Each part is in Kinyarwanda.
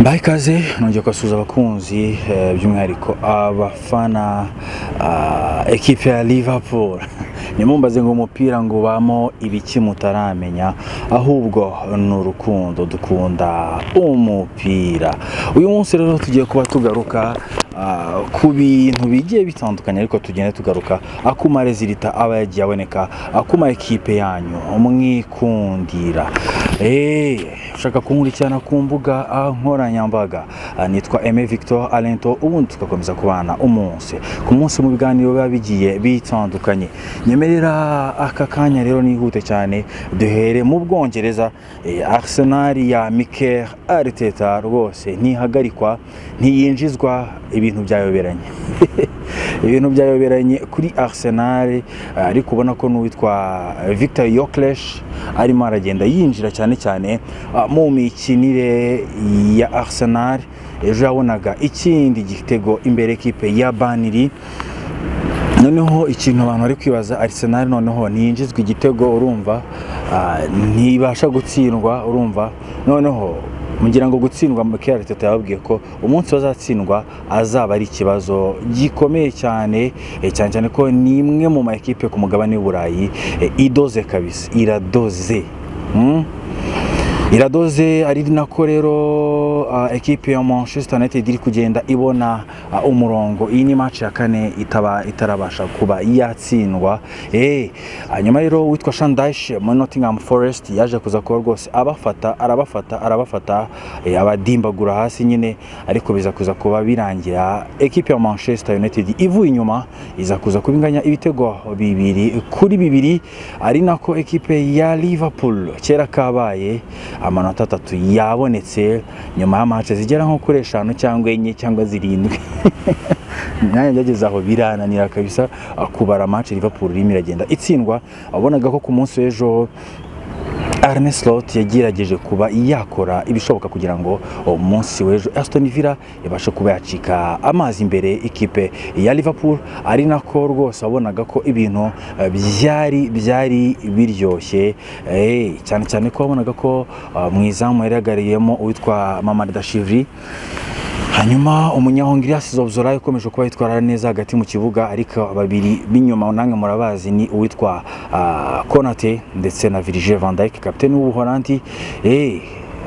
Mbahe ikaze, nongeye kubasuhuza abakunzi, by'umwihariko abafana ekipe ya Liverpool. Nimumbaze ngo umupira ngo ubamo ibiki mutaramenya, ahubwo ni urukundo dukunda umupira. Uyu munsi rero tugiye kuba tugaruka ku bintu bigiye bitandukanye, ariko tugenda tugaruka ku ma résultats aba yagiye aboneka ku ma ekipe yanyu mwikundira. Ushaka kunkurikirana ku mbuga nkoranyambaga, nitwa Aime Victor Alento, ubundi tugakomeza kubana umunsi ku munsi mu biganiro biba bigiye bitandukanye. Nyemerera aka kanya rero nihute cyane duhere mu Bwongereza. Arsenal ya Mikel Arteta rwose ntihagarikwa, ntiyinjizwa, ibintu byayoberanye, ibintu byayoberanye kuri Arsenal. Ariko ubona ko n'uwitwa Victor Gyökeres arimo aragenda yinjira cyane cyane mu mikinire ya Arsenal. Ejo yabonaga ikindi gitego imbere ekipe ya Burnley. Noneho ikintu abantu bari kwibaza, Arsenal noneho ntiyinjizwa igitego, urumva, ntibasha gutsindwa, urumva noneho mugira ngo gutsindwa, Mikel Arteta yababwiye ko umunsi bazatsindwa azaba ari ikibazo gikomeye cyane, cyane cyane ko ni imwe mu ma ekipe ku mugabane w'Uburayi idoze kabisa, iradoze. Iradoze. Ari nako rero ekipe ya Manchester United iri kugenda ibona umurongo. Iyi ni match ya kane itaba itarabasha kuba yatsindwa. Hanyuma rero witwa Sean Dyche muri Nottingham Forest yaje kuza kuba rwose abafata, arabafata, arabafata, abadimbagura hasi nyine, ariko biza kuza kuba birangira ekipe ya Manchester United ivuye inyuma iza kuza kubinganya ibitego 2-2. Ari nako ekipe ya Liverpool kera kabaye amanota 3 yabonetse nyuma ya match zigera nko kuri eshanu cyangwa enye cyangwa zirindwi. Nanjye byageze aho birananira kabisa kubara match Liverpool irimo iragenda itsindwa. Wabonaga ko ku munsi w'ejo Arne Slot yagerageje kuba yakora ibishoboka kugira ngo umunsi w'ejo Aston Villa ibashe kuba yacika amazi imbere ikipe ya Liverpool. Ari nako rwose wabonaga ko ibintu byari biryoshye, cyane cyane ko wabonaga ko mu izamu yari yagariyemo uwitwa Mamardashvili, hanyuma umunyahongiriya Szoboszlai ukomeje kuba yitwara neza hagati mu kibuga, ariko babiri b'inyuma namwe murabazi ni uwitwa Konate ndetse na Virgil van Dijk, kapiteni w'Ubuholandi.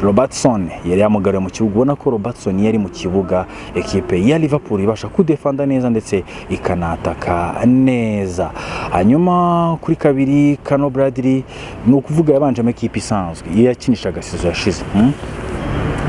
Robertson yari yamugaruye mu kibuga. Ubona ko Robertson yari mu kibuga, ekipe ya Liverpool ibasha kudefanda neza ndetse ikanataka neza. Hanyuma kuri kabiri Conor Bradley, ni ukuvuga yabanjemo ekipe isanzwe iyo yakinishaga saison yashize,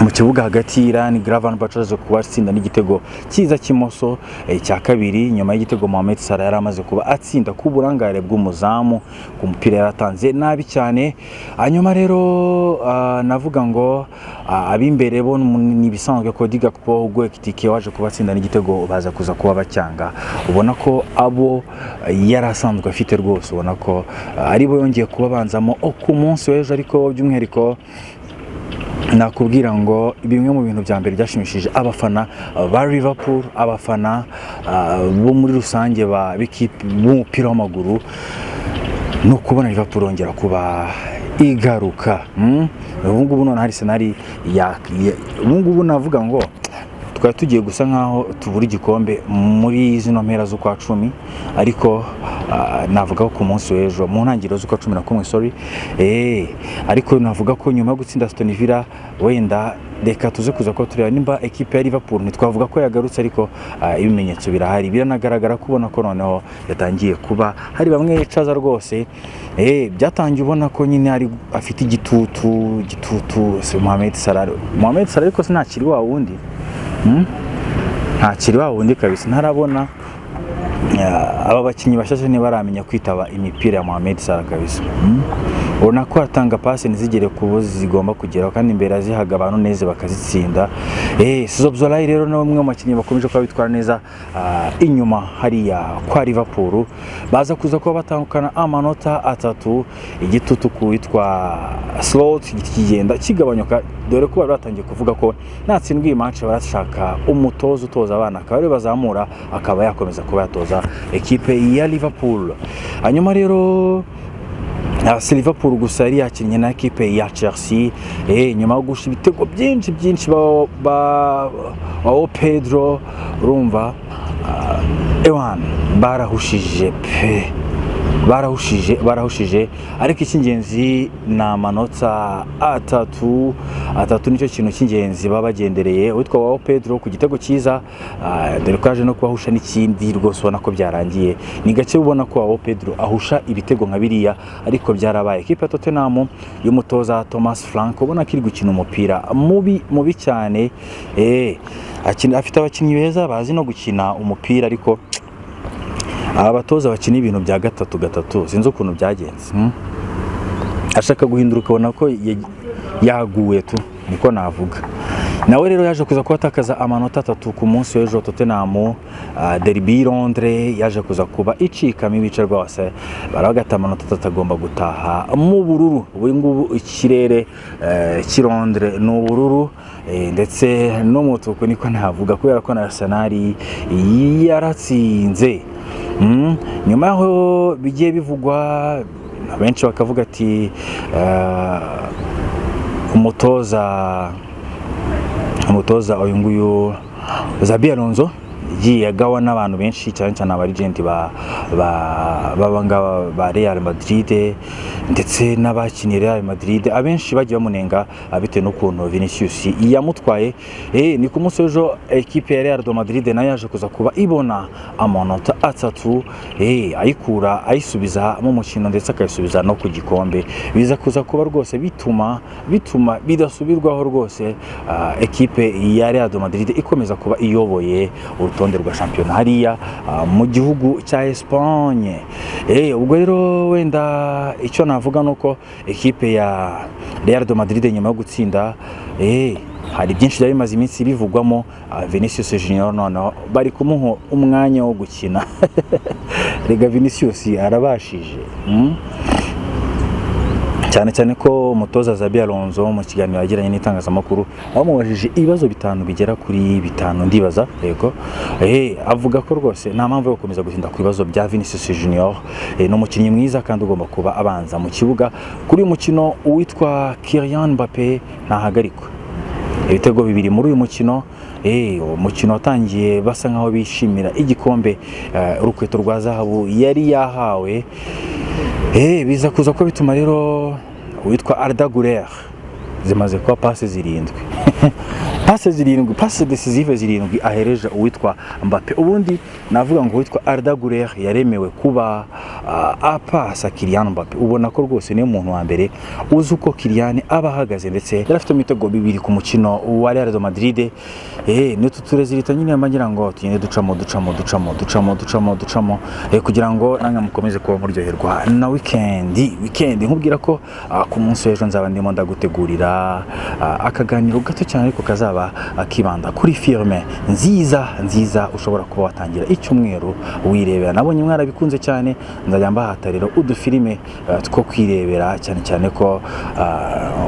Mu kibuga hagati Ryan Gravenberch aje kuba atsinda n'igitego cyiza cy'imoso cya kabiri nyuma y'igitego Mohamed Salah yari amaze kuba atsinda ku burangare bw'umuzamu ku mupira yaratanze nabi cyane. Hanyuma rero navuga ngo ab'imbere bo ni ibisanzwe ko Gakpo, Hugo Ekitike waje kuba atsinda n'igitego, baza kuza kuba bacyanga. Ubona ko abo yari asanzwe afite rwose, ubona ko aribo yongeye kuba banzamo ku munsi w'ejo. Ariko by'umwihariko nakubwira ngo bimwe mu bintu bya mbere byashimishije abafana ba Liverpool, abafana bo muri rusange ba b'ikipe b'umupira w'amaguru, ni ukubona Liverpool yongera kuba igaruka. Ubu ngubu none Arsenal ubu ngubu navuga ngo twari tugiye gusa nkaho tubura igikombe muri zino mpera z'ukwa 10, ariko navuga ko ku munsi w'ejo mu ntangiriro z'ukwa 11, sorry, ariko navuga ko nyuma yo gutsinda Aston Villa, wenda reka tuze kuza ko tureba nimba ekipe ya Liverpool, ntitwavuga ko yagarutse, ariko ibimenyetso birahari, biranagaragara kubona ko noneho yatangiye kuba hari bamwe yicaza rwose. Byatangiye ubona ko nyine ari afite igitutu, igitutu si Mohamed Salah, Mohamed Salah, ariko sinakiri wa wundi. Ntakiri wa wundi kabisa, ntarabona aba bakinnyi bashyashya ntibaramenya kwitaba imipira ya Mohamed Salah kabisa. Ubona ko atanga pasi ntizigere ku bo zigomba kugeraho, kandi imbere azihaga abantu neza bakazitsinda. Szoboszlai rero ni umwe mu bakinnyi bakomeje kuba bitwara neza inyuma hariya kwa Liverpool, baza kuza kuba batandukana amanota 3. Igitutu ku witwa Slot kigenda kigabanyuka, dore ko bari batangiye kuvuga ko natsindwa iyi match barashaka umutoza utoza abana akaba ariwe bazamura, akaba yakomeza kuba yatoza ekipe ya Liverpool. Hanyuma rero Si Liverpool gusa yari yakinnye na ekipe ya Chelsea, nyuma yo gusha ibitego byinshi byinshi ba Joao Pedro, urumva, ewan barahushije pe, barahushije, barahushije. Ariko icy'ingenzi ni amanota atatu. Atatu nicyo kintu cy'ingenzi baba bagendereye. Uwitwa Joao Pedro ku gitego cyiza, dore ko yaje no kubahusha n'ikindi rwose ubona ko byarangiye. Ni gake ubona ko Joao Pedro ahusha ibitego nka biriya, ariko byarabaye. Ikipe ya Tottenham y'umutoza Thomas Frank ubona ko iri gukina umupira mubi mubi cyane. Afite abakinnyi beza bazi no gukina umupira, ariko aba batoza bakina ibintu bya gatatu gatatu, sinzi ukuntu byagenze. Ashaka guhindura ukabona ko yaguye tu, niko navuga. Nawe rero yaje kuza kuba atakaza amanota 3 ku munsi w'ejo. Tottenham, derby y'i Londres yaje kuza kuba icikamo ibice rwose, barabagata amanota 3 agomba gutaha mu bururu. Ubu ngubu ikirere cy'i Londres ni ubururu ndetse n'umutuku, niko navuga, kubera ko na Arsenal yaratsinze. Nyuma yaho bigiye bivugwa, benshi bakavuga ati umutoza uyu nguyu Xabi Alonso yagiye agawa n'abantu benshi, cyane cyane abarigenti ba baba ngaba ba Real Madrid ndetse n'abakiniye Real Madrid. Abenshi bagiye bamunenga bitewe n'ukuntu Vinicius yamutwaye. Ni ku munsi w'ejo ekipe ya Real de Madrid nayo yaje kuza kuba ibona amanota 3, ayikura ayisubiza mu mukino ndetse akayisubiza no ku gikombe. Biza kuza kuba rwose bituma bidasubirwaho rwose, ekipe ya Real de Madrid ikomeza kuba iyoboye urutonde rwa shampiyona hariya mu gihugu cya Espagne. Ubwo rero wenda icyo navuga nuko ekipe ya Real de Madrid nyuma yo gutsinda, hari byinshi byari bimaze iminsi bivugwamo. Vinicius Junior noneho bari kumuha umwanya wo gukina. Rega Vinicius arabashije, Cyane cyane ko umutoza Xabi Alonso mu kiganiro yagiranye n'itangazamakuru bamubajije ibibazo 5 bigera kuri 5 ndibaza, yego, avuga ko rwose nta mpamvu yo gukomeza gutinda ku bibazo bya Vinicius Junior. Ni umukinnyi mwiza kandi ugomba kuba abanza mu kibuga. Kuri uyu mukino uwitwa Kylian Mbappe ntahagarikwa, ibitego 2 muri uyu mukino. Umukino watangiye basa nkaho bishimira igikombe, urukweto rwa zahabu yari yahawe. Biza kuza ko bituma rero uwitwa Arda Güler zimaze kuba passe 7, passe 7, passe décisive 7 ahereje uwitwa Mbappe. Ubundi navuga ngo uwitwa Arda Güler yaremewe kuba apasa Kylian Mbappe. Ubona ko rwose niyo muntu wa mbere uzi uko Kylian aba ahagaze, ndetse yari afite ibitego 2 ku mukino wa Real de Madrid. N'utu turezilita nyine mba ngira ngo tugende ducamo ducamo ducamo ducamo ducamo ducamo, kugira ngo namwe mukomeze kuba muryoherwa na weekend. Weekend nkubwira ko ku munsi w'ejo nzaba ndimo ndagutegurira akaganiro gato cyane, ariko kazaba kibanda kuri filme nziza nziza ushobora kuba watangira icyumweru wirebera. Nabonye mwarabikunze cyane, nzajya mbahata rero udufilime two kwirebera, cyane cyane ko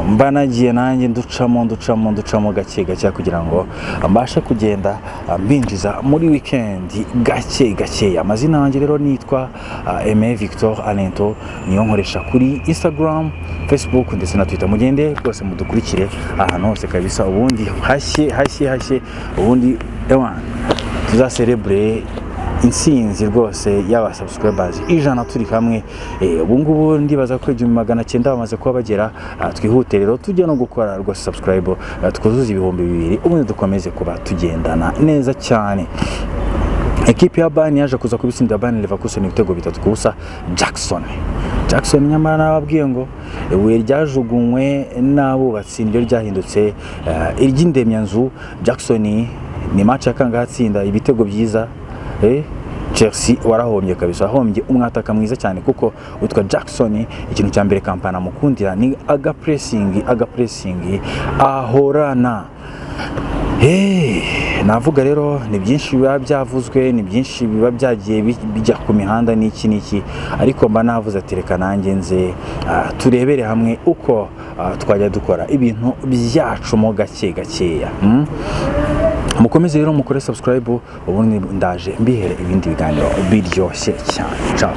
mba nagiye nanjye nducamo nducamo nducamo gake gake kugira ngo mbashe kugenda mbinjiza muri weekend gake gake. Amazina yanjye rero nitwa Aimé Victor Alento, niyo nkoresha kuri Instagram, Facebook ndetse na Twitter. Mugende rwose mudukurikire ahantu hose kabisa, ubundi hashye hashye hashye, ubundi ewan tuzaserebure intsinzi rwose y'aba subscribers 100 turi hamwe. Ubu ngubu ndibaza ko 1900 bamaze kuba bagera. Twihute rero tujye no gukora rwose subscribe, twuzuze 2000, ubundi dukomeze kuba tugendana neza cyane. Ekipe ya Bayern yaje kuza kubitsinda Bayern Leverkusen ibitego 3-0. Jackson nyamara nababwiye ngo ibuye ryajugunywe n'abubatsi niryo ryahindutse iry'indemyanzu. Jackson ni match ya kangahe atsinda ibitego byiza? Chelsea warahombye kabisa, wahombye umwataka mwiza cyane, kuko witwa Jackson ikintu cya mbere Kampani amukundira ni agapressing ahorana. Navuga rero ni byinshi biba byavuzwe, ni byinshi biba byagiye bijya ku mihanda n'iki n'iki, ariko mba navuze ati reka nanjye nze turebere hamwe uko twajya dukora ibintu byacu mo gake gakeya. Mukomeze rero mukore subscribe, ubundi ndaje mbihere ibindi biganiro biryoshye cyane. Ciao.